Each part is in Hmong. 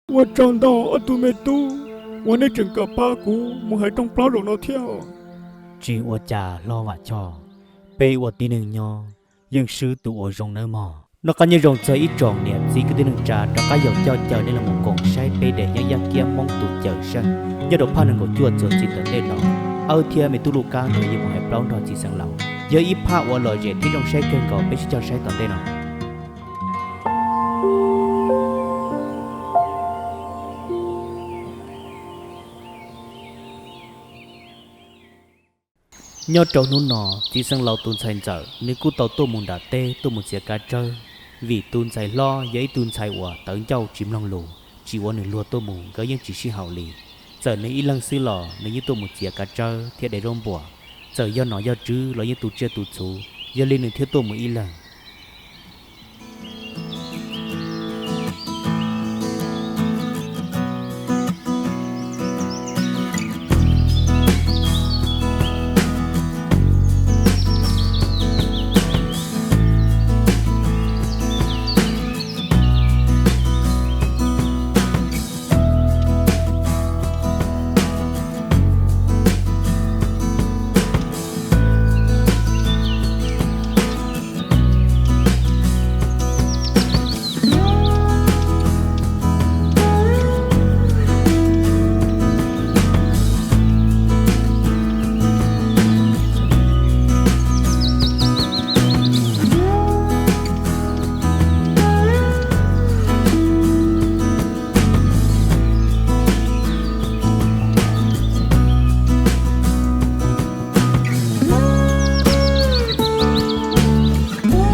Ua tsaug ntau ob tug me tub uas nej tseem kam pab kuv mus hais rooj plaub zaum no thiab. Tsis ua cas hlob Vam Choj, peb ua tib neeg nyob yeej swb tus uas zoo nawb mog. Noj qab nyob zoo txog ib tsoom niam txiv kwv tij neej tsa rov qab yaum coj caw nej los mus koom saib peb daim yeeb Yaj Kiab Hmoob tus cawm seej nyob rau phaj nees nkaum cuaj txuas ntxiv tom ntej no. Awb thiab me tub Lub Kab nkawd yuav mus hais plaub nrog txiv xeev laus, yog ib phaj uas lom zem thiab zoo saib kawg nkaus, peb sib coj saib tom ntej no. Nyob rau hnub no, txiv xeev laus tus ntxhais ntxawm nws kuj tau tuaj mus nram teb tuaj mus txiav kav tsawb, vim tus ntxhais hlob yog ib tug ntxhais uas tawv ncauj tsis mloog lus, tsis ua nws luag tuaj mus nkawd yeej tsis sib haum li. Txawm nws ib leeg xwb los nws yeej tuaj mus txiav kav tsawb thiab de zaub npuas, txawm yog nom yog tswv los yeej tu tsiaj tu txhuv, yog li nws thiaj tuaj mus ib leeg.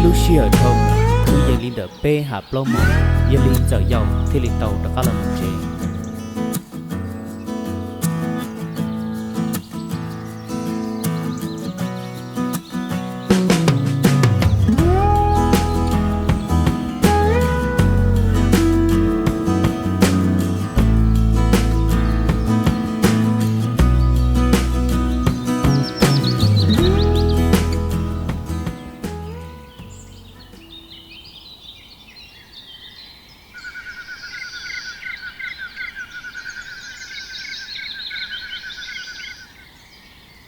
Lub sij hawm dhau mus twb yees li ntawm peb ham plaub moos, yog li Ntxawm Yau thiaj li tau rov qab los mus tsev.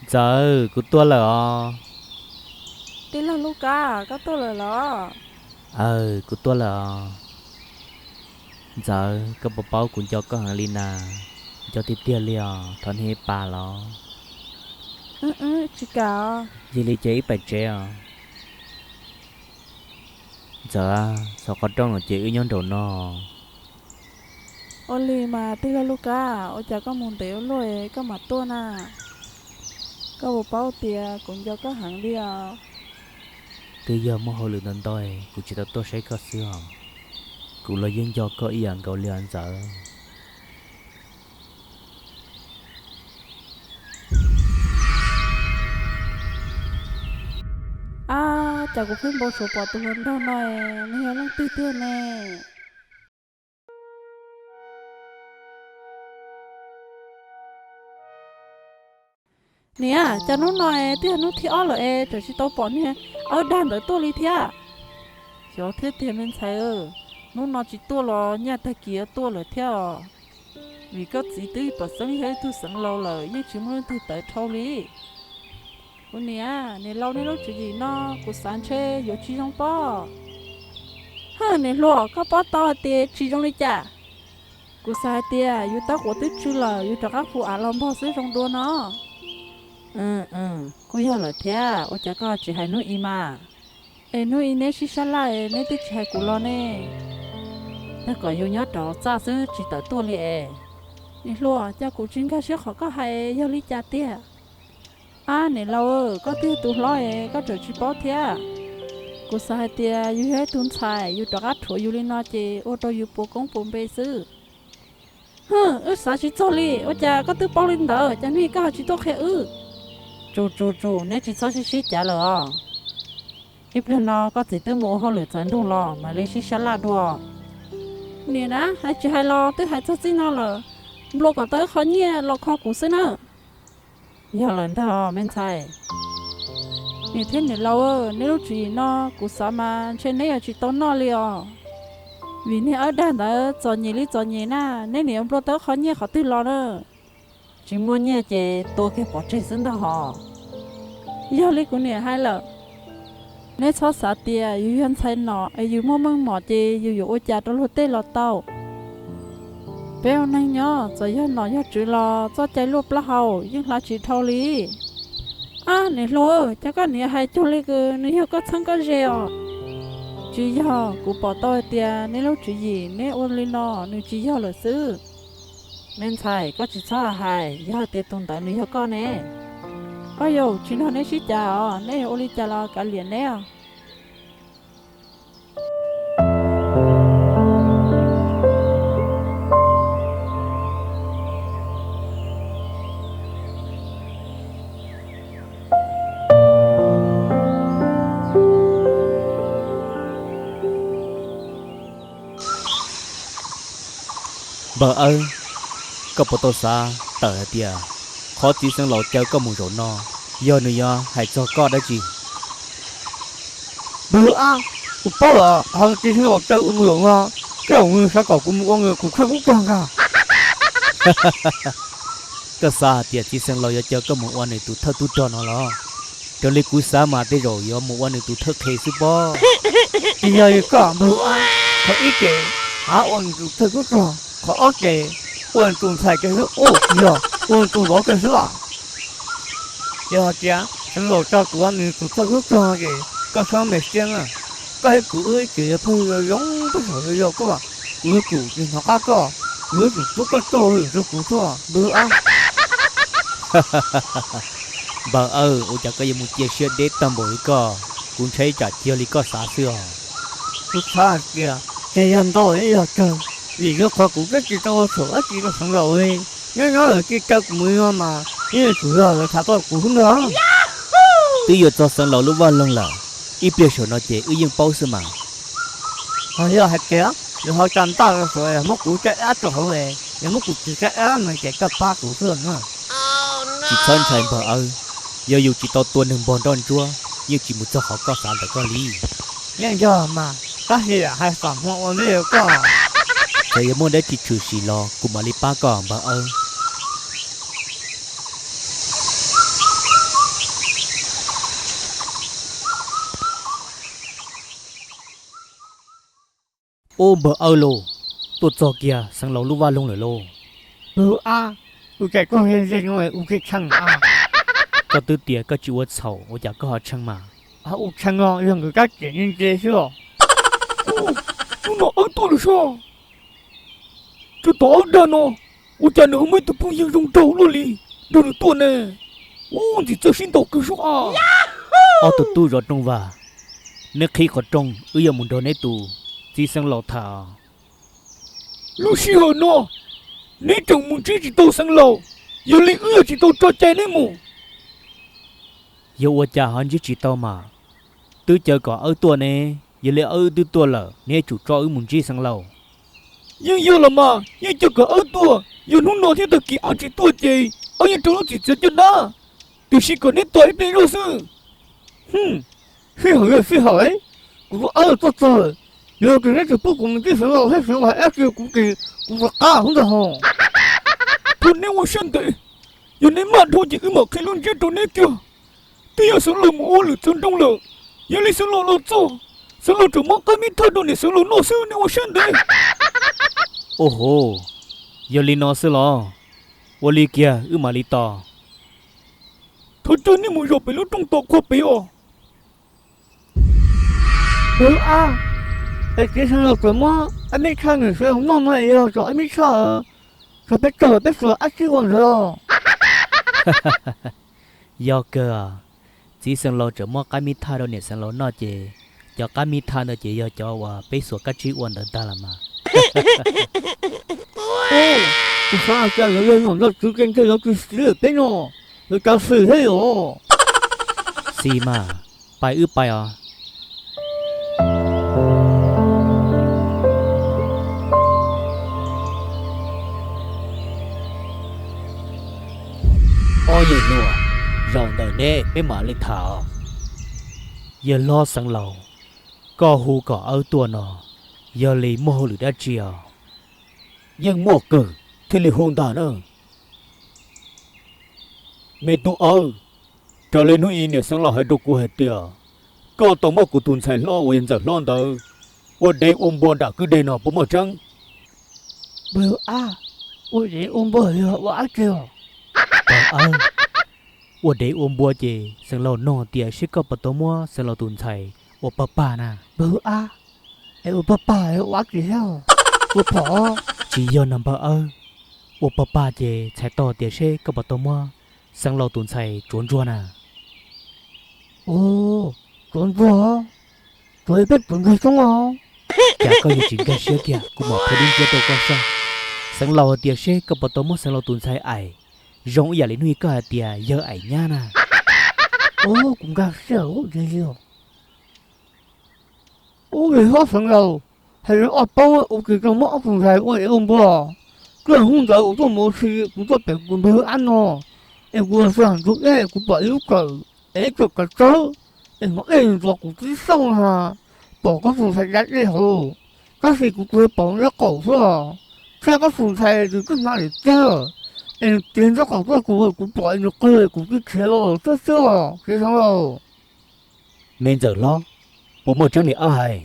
Ntxawm, kuv tuaj lawm os. Tij laug Lub Kab, koj tuaj lawm los? Aws, kuv tuaj lawm os. Ntxawm, koj puas paub kuv nco koj heev li na? Nco tiag tiag li os, thov niag ib pas los. Wb tsis kam os. Yog li ces wb pais tsev os. Ntxawm, xav qhov rooj no ces wb nyob nraum no. Ua li mas tij laug Lub Kab, ua cas koj mus ntev ua luaj koj mam tuaj na? Koj puas paub tias kuv nco koj heev li os. Twb yog muaj hauj lwm ntau ntau kuv tsis tau tuaj saib koj xwb os. Kuv los yeej nco koj ib yam nkaus li os Ntxawm. Ab, cas kuv pheej npau suav pom tus hluas nraug no, nws yog leej twg tiag ne? Niam, cas hnub no twb yog hnub thib ob lawm es tseem tsis tau pom niag awb dag ntawd tuaj li thiab. Xyov thiab tiag me ntxhais, hnub no tsis tuaj los nyaj tag kis yuav tuaj lawm thiab os. Vim koj txiv twb pom xeeb yog ib tug xeev laus lawm yeej tsis muaj leej twg tawv dhau li. Kuv niam, niam laus, nej lub tswv yim no kuv xav ntshe yuav tsis zoo pob. Hwj, niam hluas, koj paub tau hais tias tsis zoo li cas? Kuv xav hais tias yus tab quav twb tsw lawm, yus rov qab hu av los npog xwb zoo dua no. Kuj yog lawm thiab, ua cas koj tsis hais hnub i mas? Es hnub i neb sib sab laj es neb twb tsis hais kuv los ne. Tag kom yus nyob rau txaj xwb tsis tawm tuaj li es. Niam hluas, cas kuv tsis nkag siab qhov koj hais, yog li cas tiag? Ab, niam laus, koj twb yog tus hlob es koj tseem tsis paub thiab. Kuv xav hais tias yus yog ib tug ntxhais, yus rov qab rhuav yus li no ces ua rau yus puas koob puas npe xwb. Hwj, wb xav tsis txog li, ua cas koj twb paub li ntawd, cas hnub i koj ho tsis tuaj qhia wb? Tsum tsum tsum, neb tsis txhob sib sib cav lawm os. Ib pliag no koj txiv twb mus ua hauj lwm txawv nroog los mam li sib sab laj dua. Niam na, hais tsis hais los twb hais txog txij no lawm, nplua kom tau ib qho nyiaj los kho kuv xwb na. Yog lawm ntag me ntxhais. Niam thiab niam laus, neb lub tswv yim no kuv xav mas ntshe neb yuav tsis tau noj li os. Vim niag Ab Dag ntawd txom nyem li txom nyem na, neb niam yuav nplua tau qhov nyiaj qhov twg los na? Tsis muaj nyiaj ces tua kiag pov tseg xwb ntag hos. Yog li kuv niam hais lawm, neb txhob xav tias yus yog ntxhais nom es yus muaj meej mom ces yus yuav ua cas rau luag tej los tau. Peb ua neeg nyob txawm yog nom yog tswv los txoj cai luaj plaub hau yeej hla tsis dhau li. Ab niam hluas, cas koj niam hais cuag li kws nws yog koj txheeb koj ze os. Tsis yog, kuv pom tau hais tias neb lub tswv yim neb ua li no nws tsis yog lawm xwb. Me ntxhais, koj tsis txhob hais, yog hais tias tus ntawd nws yog koj ne? Au yau, tsis nrog neb sib cav os, neb yuav ua li cas los kav liam neb os. Npawg Awb, koj puas tau xav tawm hais tias qhov txiv xeev laus caw koj mus zaum no yog nws yuav hais txog koj dab tsi? Npawg Ab, kuv paub lawm, qhov txiv xeev laus caw kuv mus zaum no, tej zaum nws xav kom kuv mus ua nws tus thawj tub rog ntag. Koj xav hais tias txiv xeev laus yuav caw koj mus ua nws tus thawj tub rog no los? Raws li kuv xav mas tej zaum yuav mus ua nws tus thawj qhe xwb pob. Tsis yog li koj npawg Ab, qhov ib ces hab ua nws tus thawj tub rog, qhov ob ces ua nws tus ntxhais kiag xwb, ua tsis yog ua nws tus vauv kiag xwb los. Ces hais tias xeev laus tso kuv ua nws tus thawj tub rog ces koj txhob me siab na. Koj thiab kuv wb ces yog pheej zoo peb saum yau yau koj, kuv yuav tsum tsis hnov qab koj, kuv yuav tsum tub koj txoj hauj lwm rau kuv xwb npawg Ab. Npawg Awb, ua cas koj yuav mus cia siab deb tag npaum li koj? Kuv ntshai tsam tsis yog li koj xav xwb os. Kuv xav hais tias ces yog ntau ib yog tsawg, vim rau qhov kuv twb tsis tau ua txhaum dab tsi rau xeev laus li. Nyob nyob lawv cia caw kuv mus no mas yeej yuav tsum yog lawv tham tau kuv xwb ntag. Twb yuav txog xeev laus lub vaj loog lawm, ib pliag saum no ces wb yeej paub xwb mas. Ho yog hais tias lawv ho tsa ntaj rau saud, muab kuv caj dab rau hauv, yog muab kuv txiv caj dab no ces koj pab kuv xwb na. Tsis txhob ntshai npawg Awb, yog yus tsis tau tua neeg npog nroj ntsuab yeej tsis mus txog qhov koj xav ntawm koj li. Yeej yog mas, tab sis hais xam hmo ua ntej koj. Txawm yog muaj dab tsi tshwm sim los kuv mam li pab koj npawg Awb. Ub npawg Awb lauj, tuaj txog kiag xeev laus lub vaj loog lawm lauj. Npawg Ab, ua cas koj ze ze no ua tshee tshee a? Koj twb tias koj tsis ua txhaum ua cas koj ho tshee mas? Ua tshee os, yog nkawd kab riam ntse ntse xwb os. Hnub no Awb tuaj lawm sas. Tsov tom Awb dag no, ua cas nws ho muaj ib tug phooj ywg zoo nraug luaj li nrog nws tuaj ne? Ub, ntxim txawj sib ntaus kawg sub a. Ob tug tub zov rooj vag, neb qhib qhov rooj, wb yuav mus nrog neb tus txiv xeev laus tham. Lub sij hawm no neb tseem mus ntsib tsis tau xeev laus, yog li wb yuav tsis tau tso cai neb mus. Yog ua cas ho ntsib tsis tau mas? Twb caw kom Awb tuaj ne, yog li Awb twb tuaj lawm neb yuav tsum tso wb mus ntsib xeev laus. Yeej yog los mas, yeej caw kom Awb tuaj, yog hnub no thiab tag kis Awb tsis tuaj ces Awb yeej rau lub txim txiav caj dab, tiam sis kom neb tos ib pliag zog xwb. Sij hawm yog sij hawm, kuv tus Awb tuaj txog lawm, yog tias neb tseem pub kuv mus ntsib xeev laus thiab xeev laus hais dab tsi rau kuv ces kuv rov qab xwb ntag hos. Thaum neb ua siab ntev, yog neb maj dhau ces wb mam qhia lub ntsiab rau neb kiag. Twb yog xeev laus mus ua lwm txawv nroog lawm, yog li xeev laus los txog, xeev laus tseem muab qaib mib thaj rau niam xeev laus noj xwb, neb ua siab ntev. Ua ho, yog li no xwb los? Ua li kiag wb mam li tos. Thov caw neb mus zaum pem lub rooj tos qhua pem os. Ab, es txiv xeev laus tseem muab qaib mib thaj niam xeev laus noj no yog tso qaib mib thaj, tso peb tsaug peb tsuas dab tsi ua ntawd os. Yog kawg, txiv xeev laus tseem muab qaib mib thaj rau niam xeev laus noj ces cov qaib mib thaj ntawd ces yog cov uas peb xuas kab tsib ua ntawd ntag los mas. Kuv xav hais tias lawv yog nom yog tswv ces ntshe lawv tsis siv lawm peb no, lawv cav xwm thiab yom. Xis mas, pais wb pais os. Ob yawg hluas, zaum ntawm neb peb mam li tham os. Yawg hlob xeev laus, koj hu kom Awb tuaj no, Yog li muaj hauj lwm dab tsi os? Yeej muaj kawg thiaj li hu ntag na. Me tub Awb, raws li hnub i niam Xeev Laus hais rau kuv hais tias koj tau muab kuv tus ntxhais hlob uas yog Ntxawm Hlob ntawd ua dev ua npua nram kwj deg no puas muaj tseeb? Npawg Ab, ua dev ua npua yog ua dab tsi os? Npawg Awb, ua dev ua npua ces Xeev Laus nug tias seb koj puas tau muab Xeev Laus tus ntxhais ua pog pag na. Npawg Ab, es ua pog pag ua dab tsi thiab? Ua phom? Tsis yog na npawg Awb, ua pog pag ces txhais tau tias seb koj puas tau muab Xeev Laus tus ntxhais tsuav ntsuag na. Ua, tsuav ntsuag? Tsuav peb tsuav ntsuag xoob os. Cas koj yuav tsis nkag siab kiag, kuv mam qhia dib nciab rau koj saib. Xeev Laus hais tias seb koj puas tau muab Xeev Laus tus ntxhais aim zoo ib yam li hnub i koj hais tias yawg aim nyab na. Ua, kuv nkag siab ua li os. Ub, yawg hlob Xeev Laus, hais li ob paub ua tsis tau muab ob tug ntxhais ua dev ua npua. Txij hnub ntawd kuv tuaj mus ua si, kuv tuaj pem kuv npawg Ab no, es kuv los xyuas ntug dej, kuv pom ib lub kawm, es ib tug kav tsawb, es hnov dej ntxuav kuv tib xauj na, pom koj tus ntxhais da dej hauv, tab sis kuv tsuas pom nraub qaum xwb os. Tshaj koj tus ntxhais tus twb hnav lawm tiag, es nws tiav nraub qaum tuaj kuv, kuv pom es nws qw kuv twb khiav los xwb xwb os txiv Xeev Laus. Me Ntxawm hlob, puas muaj tseeb li Ab hais?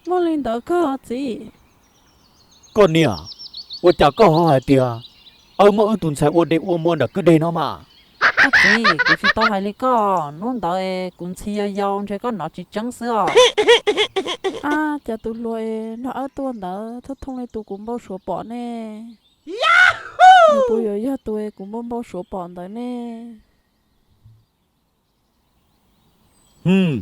Muaj li ntawd kawg txiv. Koj niam, ua cas koj ho hais tias Awb muab wb tus ntxhais ua dev ua npua nram kwj deg no mas? Koj txiv, kuv tsis tau hais li koj, hnub ntawd kuv ntxhi yau yau ntshe koj hnov tsis tseeb xwb os. Ab, cas tus hluas es nrog Awb tuaj ntawd thooj thooj li tus kuv npau suav pom ne. Nws puas yuav yog tus kuv npau npau suav pom ntawd ne? Hwm,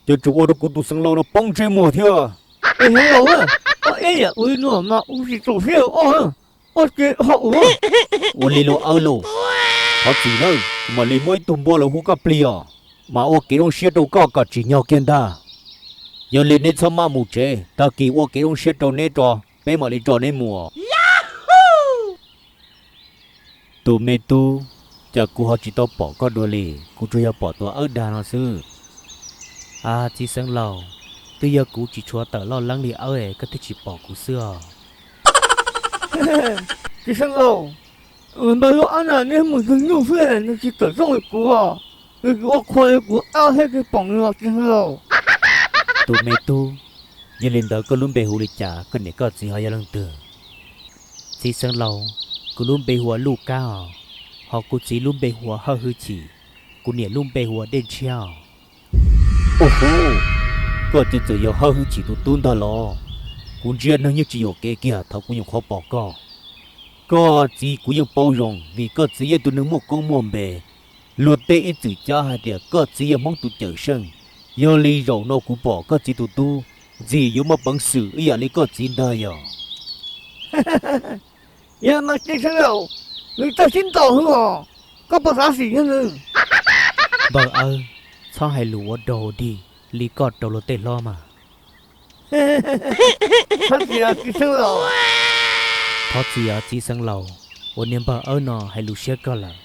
ces tsum ua rau kuv tus Xeev Laus no poob ntsej muag thiab. Es Xeev Laus, koj ib yam ua li no mas ua tsis txaus siab ua, ua ces ho ua. Ua li los Awb los, thov txim nawb, kuv mam li muab ib tug npua los hu koj plig os, mas ua kev zoo siab rau koj kom tsim nyog kiag ntag. Yog li neb txhob maj mus tsev, tag kis ua kev zoo siab rau neb tso, peb mam li tso neb mus. Tus me tub, cas kuv ho tsis tau pom koj dua li, kuv tsuas yog pom tus Awb dag no xwb. A, txiv Xeev Laus, twb yog kuv tsis tshua tawm loj leeb li Awb es koj thiaj tsis pom kuv xwb os. Txiv Xeev Laus, npawg Lub Ab na neb mus yug nyuj xwb nws tsis tawm zoo li kuv os, nws tsis ua qhua li kuv, Ab thiaj tsis pom nws os txiv Xeev Laus. Tus me tub, yog li ntawd koj lub npe hu li cas, koj niam koj txiv ho yog leej twg? Txiv Xeev Laus, kuv lub npe hu ua Luj Kab os, ho kuv txiv lub npe hu ua Hawj Hwj Chim, kuv niam lub npe hu ua Dej Ntshiab os. Ua hu, koj ces txawm yog Hawj Hwj Chim tus tub ntag los? Kuv ntsia neeg yeej tsis yuam kev kiag thaum kuv nyuam qhuav pom koj. Koj txiv kuv yeej paub zoo vim koj txiv yog tus neeg muaj koob muaj npe. Luag tej ib txwm cab hais tias koj txiv yog Hmoob tus cawm seej. Yog li zaum no kuv pom koj txiv tus tub ntxim yuav muaj peev xwm ib yam li koj txiv ntag yog. Yog mas txiv Xeev Laus, nws txawj sib ntaus hwv os, koj puas xav sim yog nws? Npawg Awb, txhob hais lus ua dog ua dig li koj rau luag tej hlob mas. Thov txim os txiv Xeev Laus. Thov txim os txiv Xeev Laus, uas niag npawg Awb no hais lus siab kawg lawm.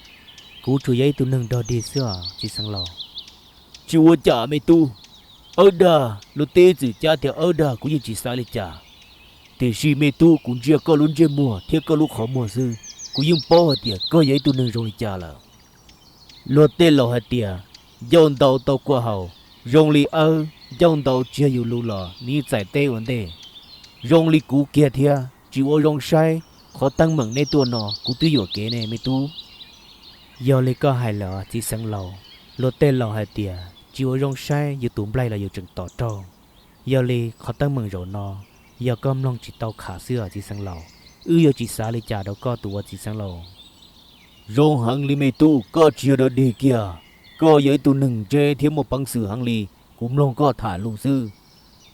Kuv tsuas yog ib tug neeg dog dig xwb os txiv Xeev Laus. Tsis ua cas me tub, Awb dag, luag tej ib txwm cab tias Awb dag kuv yeej tsis xav li cas. Tiam sis me tub, kuv ntsia koj lub ntsej muag thiab koj lub qhov muag xwb, kuv yeej paub hais tias koj yog ib tug neeg zoo li cas lawm. Luag tej laus hais tias, ncauj ntau tau kua haus, zoo li Awb, ncauj ntau tsis yog yus lus los nws yeej txais teb ua ntej. Zoo li kuv kiag thiab, tsis ua zoo saib, qhov teeb meem neb tuaj no kuv twb yuam kev ne me tub. Yog li koj hais lawm txiv Xeev Laus, luag tej laus hais tias tsis ua zoo saib yuav tus nplaig los yuav tseem tom raug. Yog li qhov teeb meem zaum no, yog koj mloog tsis tau kham xwb os txiv Xeev Laus, wb yuav tsis xav li cas rau koj tus ua txiv Xeev Laus. Zoo heev li me tub, koj tsis yog dog dig kiag, koj yog ib tug neeg ntse thiab muaj peev xwm heev li, kuv mloog koj tham lus xwb.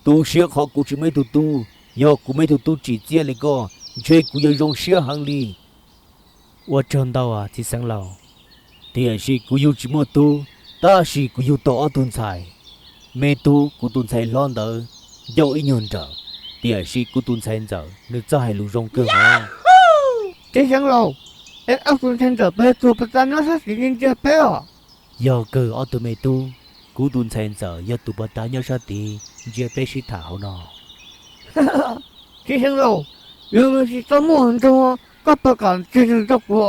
Tu siab qhov kuv tsis muaj ib tug tub, yog kuv muaj ib tug tub tsim txiaj li koj, ntshe kuv yuav zoo siab heev li. Ua tsaug ntau txiv Xeev Laus. Tiam sis kuv yug tsis muaj tub, tab sis kuv yug tau ob tug ntxhais. Me tub, kuv tus ntxhais hlob ntawd ncauj ib nyuag nrawm, tiam sis kuv tus ntxhais ntxawm nws txawj hais lus zoo kawg os. Txiv Xeev Laus, es ob tug ntxhais ntxawm puas yog tus puag ta nyob sab tid ntsia peb os? Yog kawg ob tug me tub, kuv tus ntxhais ntxawm yog tus puag ta nyob sab tid ntsia peb sib tham hauv no. Txiv xeev laus, yog tsis tau muaj nrog koj puas kam ntxias nws rau kuv?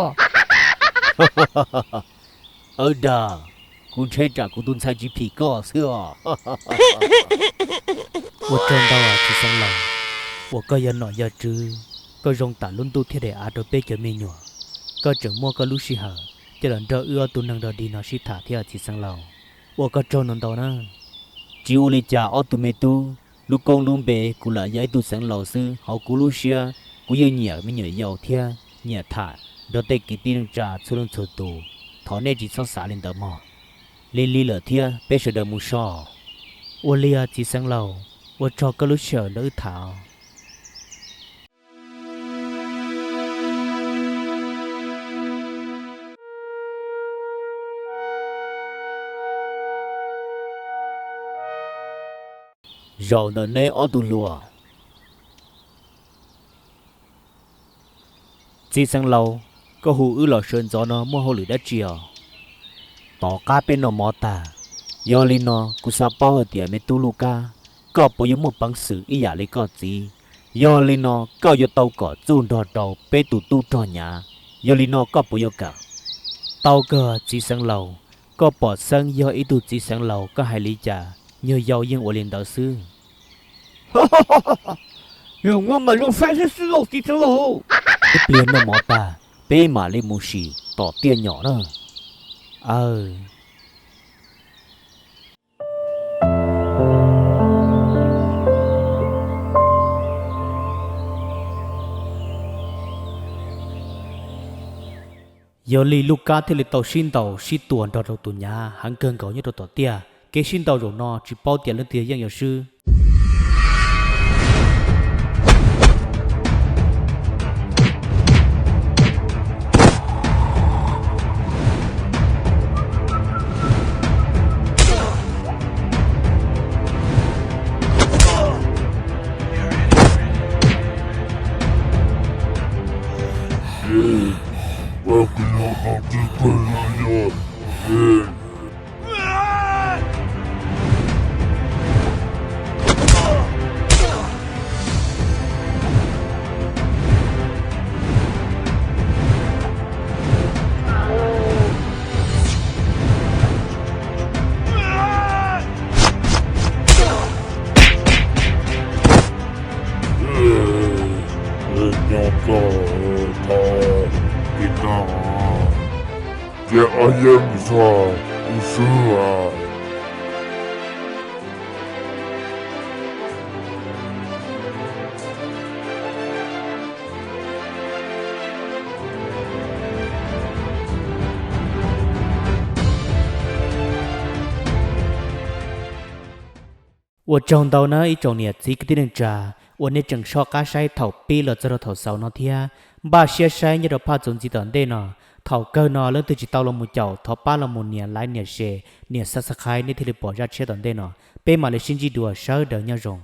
Aw dag, kuv ntshai tsam kuv tus ntxhais tsis phim koj xwb os. Ua tsaug ntau txiv xeev laus, uas koj yog nom yog tswv, koj zoo tam lub ntuj thiab daim av rau peb cov me nyuam. Koj tseem muab koj lub sij hawm coj los nrog wb ob tug neeg dog dig no sib tham thiab txiv xeev laus, ua koj tsaug ntau ntau na. Tsis ua li cas ob tug me tub, lub koob lub npe kuv lam yog ib tug xeev laus xwb, hauv kuv lub siab kuv yeej nyiam me nyuam yaus thiab nyiam tham nrog tej kwv tij neej tsa txhua leej txhua tus. Thov nej tsis txhob xav li ntawd mog. Lig lig lawm thiab, peb sawv daws mus so. Ua li txiv xeev laus, ua tsaug koj lub sij hawm nrog wb tham. Zaum ntawm neb ob tug hluas. Txiv xeev laus, koj hu wb los sawv ntxov no muaj hauj lwm dab tsi os? Tom qab peb noj mov tag, yog li no kuv xav paub hais tias me tub Lub Kab, koj puas yuav muaj peev xwm ib yam li koj txiv? Yog li no koj yuav tau kom txuj nrog rau peb tus tub rog Nyav. Yog li no koj puas yuav kam? Tau kawg txiv xeev laus, koj pom xeeb yog ib tug txiv xeev laus koj hais li cas, nyuag yau yeej ua li ntawd xwb. Yog muab mas zoo saib xwb xwb lauj txiv xeev laus. Ib pliag noj mov tag, peb mam li mus sim tom tiaj nyom na. Aw. Yog li Lub Kab thiaj li tau sib ntaus sib tua nrog rau tus Nyav heev kawg nkaus nyob rau tom tiaj. Kev sib ntaus zaum no tsis paub tias leej twg yeej yog swb. Nyob txog thaum tib tag, ces ob yeej txog kuv xwb. Ua tsaug ntau na ib tsoom niam txiv kwv tij neej tsa uas nej tseem soj qab saib thaum pib los txog rau thaum xaus no thiab. Npaj siab saib nyob rau phaj txuas ntxiv tom ntej no. Thaum kawg no leej twg tsis tau los mus caum thov pab los mus nias like nias share nias subscribe nej thiaj li pom zaj tshiab tom ntej no. Peb mam li sib ntsib dua, sawv daws nyob zoo.